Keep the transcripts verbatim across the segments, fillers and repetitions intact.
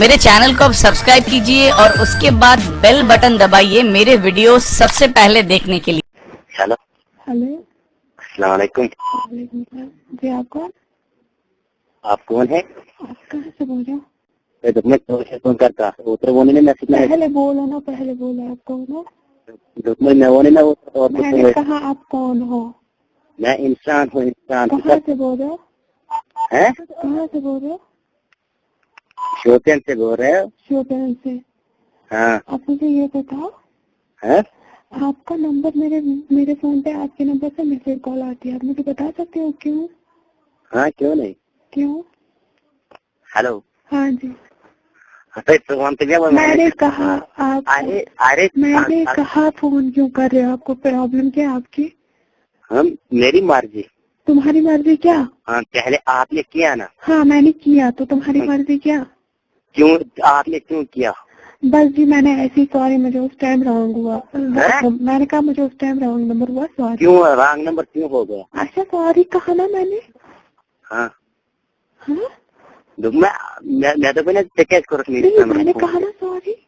मेरे चैनल को आप सब्सक्राइब कीजिए और उसके बाद बेल बटन दबाइए मेरे वीडियो सबसे पहले देखने के लिए। हेलो। हेलो। अस्सलाम वालेकुम। वालेकुम सलाम। जी, आप कौन? आप कौन है? आप कहाँ से बोल रहे हो? मैं तुम्हें कौन से फोन करता, उतरे वो नहीं मैसेज में। पहले बोलो ना, पहले बोलो, आप कौन हो? तुम्हें मैं वो नहीं ना, और मैंने कहा आप कौन हो? मैं इंसान हूँ, इंसान। कहाँ से बोल रहे हो? हैं? कहाँ से बोल रहे हो? शोपियन से बोल रहे हो? शोपियन से। हाँ। आप मुझे ये बताओ, हैं? आपका नंबर मेरे मेरे फोन पे आपके नंबर से मिस्ड कॉल आती है, आप मुझे बता सकते हो क्यों? हाँ, क्यों नहीं? क्यों? हेलो। हाँ जी। अरे तो हम तो क्या बोल मैंने कहा आप अरे अरे मैंने अ- कहा फोन क्यों कर रहे हो, आपको प्रॉब्लम क्या है आपकी? हम मेरी मर्जी। तुम्हारी मर्जी क्या? हाँ, पहले आपने किया ना। हाँ, मैंने किया तो तुम्हारी हम्म। मर्जी क्या? क्यों? आपने क्यों किया? बस जी, मैंने ऐसे ही, सॉरी, मुझे उस टाइम रॉन्ग हुआ। हैं? मैंने कहा मुझे उस टाइम रॉन्ग नंबर हुआ, सॉरी। क्यों रॉन्ग नंबर क्यों हो गया? अच्छा, सॉरी कहा ना मैंने। हाँ। हाँ? तो मैं मैं मैं तो कोई ना कैच करो नहीं नहीं, इसका मेरे मैंने को। कहा ना सॉरी।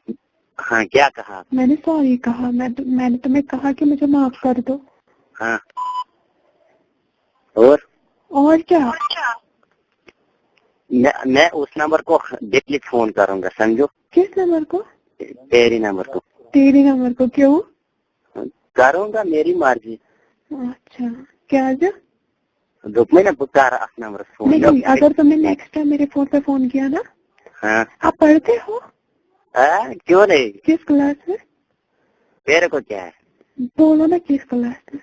हाँ, क्या कहा? मैंने सॉरी कहा। मैं तो, मैंने तुम्हें कहा कि मुझे माफ कर दो। हाँ। और और क्या? मैं मैं उस नंबर को डेली फोन करूंगा, समझो? किस नंबर को? तेरी नंबर को तेरी नंबर को क्यों? करूंगा, मेरी मर्जी। अच्छा, क्या जो? दोपहर ना पुकार अस नंबर फोन। नहीं, अगर तुमने नेक्स्ट टाइम मेरे फोन पे फोन किया ना, हाँ। आप पढ़ते हो? हाँ, क्यों नहीं? किस क्लास में? तेरे को क्या है? बोलो ना किस क्लास में।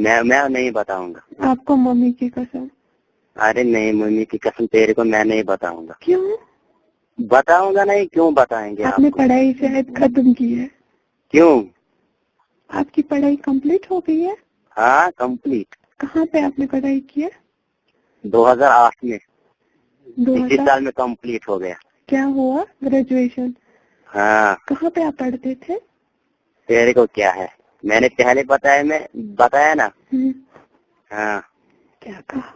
मैं मैं नहीं बताऊंगा। आपको मम्मी की कसम। अरे नहीं, मम्मी की कसम, तेरे को मैं नहीं बताऊंगा। क्यों? बताऊंगा नहीं, क्यों बताएंगे आपने आपको? पढ़ाई शायद खत्म की है। क्यों? आपकी पढ़ाई कंप्लीट हो गई है? हाँ, कंप्लीट। कहाँ पे आपने पढ़ाई की है? दो हज़ार आठ में। दो इसी हजार साल में कंप्लीट हो गया। क्या हुआ, ग्रेजुएशन? हाँ। कहाँ पे आप पढ़ते थे? तेरे को क्या है, मैंने पहले बताया, मैं बताया ना। हम्म, हाँ। क्या कहा?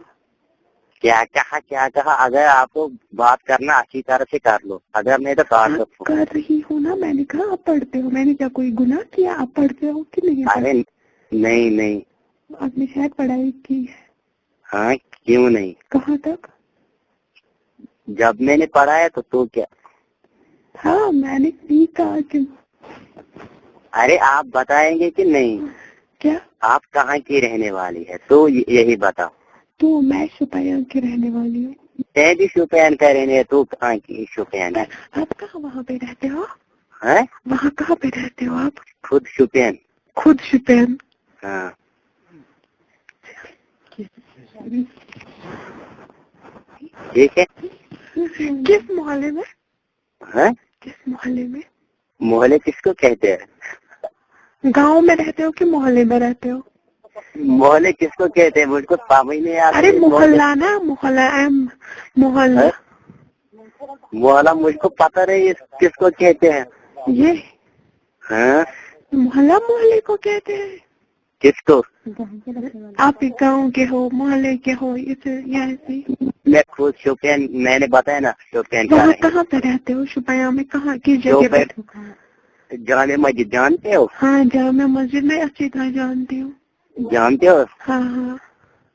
क्या कहा, क्या कहा? अगर आपको बात करना अच्छी तरह से कर लो, अगर नहीं तो काट हाँ, दो। कर रही हूँ ना, मैंने कहा आप पढ़ते हो, मैंने क्या कोई गुनाह किया? आप पढ़ते हो कि नहीं पढ़ते? अरे नहीं, नहीं। आपने शायद पढ़ाई की है। हाँ, क्यों नहीं? कहाँ तक? जब मैंने पढ़ाया तो तू क्या? हाँ, मैंने नहीं कहा कि अरे, आप बताएंगे कि नहीं? क्या? आप कहाँ की रहने वाली है, तो ये- यही बताओ। तो मैं शोपियां की रहने वाली हूँ। मैं भी शोपियां का रहने है, तू कहाँ की शोपियां है? आप कहाँ वहाँ पे रहते हो? हैं? वहाँ कहाँ पे रहते हो आप? खुद शोपियां। खुद शोपियां। हाँ। ठीक है। किस मोहल्ले में? हैं? किस मोहल्ले में? मोहल्ले किसको कहते हैं? गांव में रहते हो कि मोहल्ले में रहते हो? मोहल्ले किसको कहते हैं, मुझको समझ नहीं आता अरे ये मोहल्ले- मोहल्ला ना, मोहल्ला, एम मोहल्ला। हैं? मोहल्ला मुझको पता नहीं, ये किसको कहते हैं। ये हाँ? मोहल्ला मोहल्ले को कहते हैं। किसको? आप एक गांव के हो, मोहल्ले के हो, इसे यहाँ से। मैं खुद शोपियां, मैंने बताया ना, शोपियां का वहाँ है। कहाँ पे रहते हो? शोपियां में कहाँ, किस जगह पे? शोपियां, जामे मस्जिद जानते हो? हाँ, जामे मस्जिद में अच्छी तरह जानती हूँ। जानते हो? हाँ, हाँ,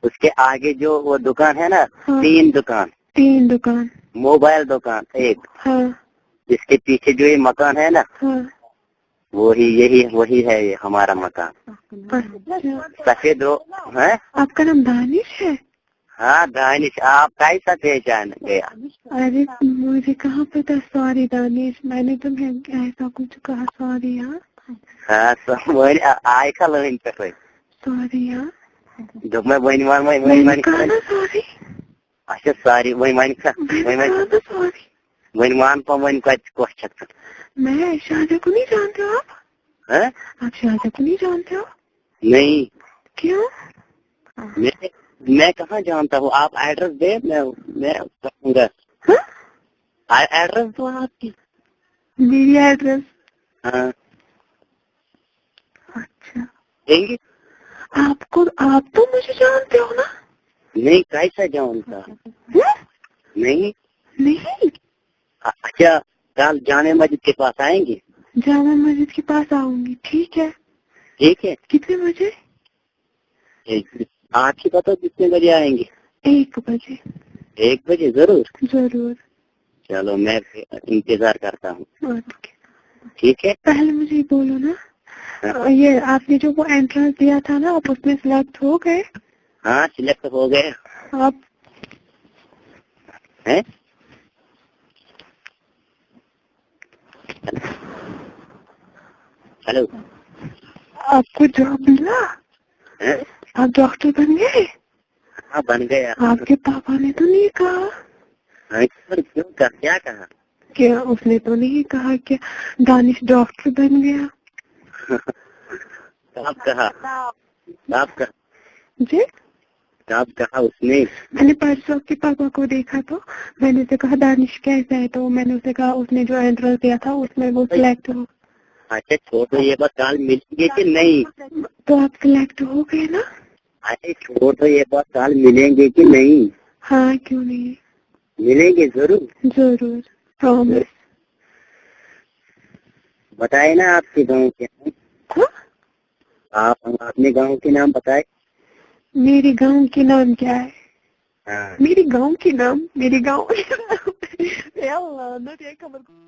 उसके आगे जो वो दुकान है ना, हाँ। तीन दुकान, तीन दुकान। मोबाइल दुकान एक, हाँ, इसके पीछे जो ये मकान है ना, हाँ। वही, यही, वही है ये हमारा मकान। अच्छा, सफेद रो है। आपका नाम दानिश है? हाँ दानिश, आप कैसा पहचान गया? अरे, मुझे कहाँ पता, सॉरी दानिश, मैंने तुम्हें ऐसा कुछ कहा, सॉरी यार। हाँ, सॉरी, आयखा लाइन पे। सॉरी यार। जब मैं वही मान, वही मैंने मान, कहा ना सॉरी। अच्छा सॉरी, वही मान खा, मैंने वही कहा मान, ना सॉरी। वही मान पर वही का क्वेश्चन। मैं शाहजहा को नहीं जानते हो आप? हैं? आप शाहजहा को नहीं जानते हो? नहीं, क्यों? मैं मैं कहाँ जानता हूँ? आप एड्रेस दे, मैं मैं बताऊंगा। हाँ? आ- एड्रेस दो आपकी। मेरी एड्रेस? हाँ, अच्छा, देंगे। आपको, आप तो मुझे जानते हो ना? नहीं, कैसा जानता? हैं? नहीं। नहीं। अ- अच्छा, कल जामे मस्जिद के पास आएंगे। जामा मस्जिद के पास आऊंगी, ठीक है? ठीक है। कितने बजे? एक, आप ही बताओ कितने बजे आएंगे। एक बजे। एक बजे जरूर। जरूर। चलो, मैं इंतजार करता हूँ। ओके। ठीक है। पहले मुझे ये बोलो ना, अ, ये आपने जो वो एंट्रेंस दिया था ना, आप उसमें सिलेक्ट हो गए? हाँ, सिलेक्ट हो गए। आप हैं? हेलो। आपको जॉब मिला? हैं? आप डॉक्टर बन गए? हाँ, बन गया। आपके पापा ने तो नहीं कहा? हाँ, पर क्यों कहा, क्या कहा? क्या उसने तो नहीं कहा कि दानिश डॉक्टर बन गया? कब कहा? कब कहा? जी, कब कहा उसने? मैंने परसों आपके पापा को देखा, तो मैंने उसे कहा, दानिश कैसा है? तो मैंने उसे कहा, उसने जो एंट्रेंस दिया था, उसमें वो सिलेक्ट हो। अच्छा, छोड़ो ये बात, कल मिलेंगे कि नहीं? तो आप सिलेक्ट हो गए ना? अरे, छोड़ो ये बात, कल मिलेंगे कि नहीं? हाँ, क्यों नहीं, मिलेंगे जरूर। जरूर, प्रॉमिस। बताए ना आपके गांव के नाम। हाँ? आप अपने गांव के नाम बताए। मेरे गांव के नाम क्या है? हाँ। मेरे गांव के नाम, मेरे गांव के नाम। या अल्लाह, ना ये खबर को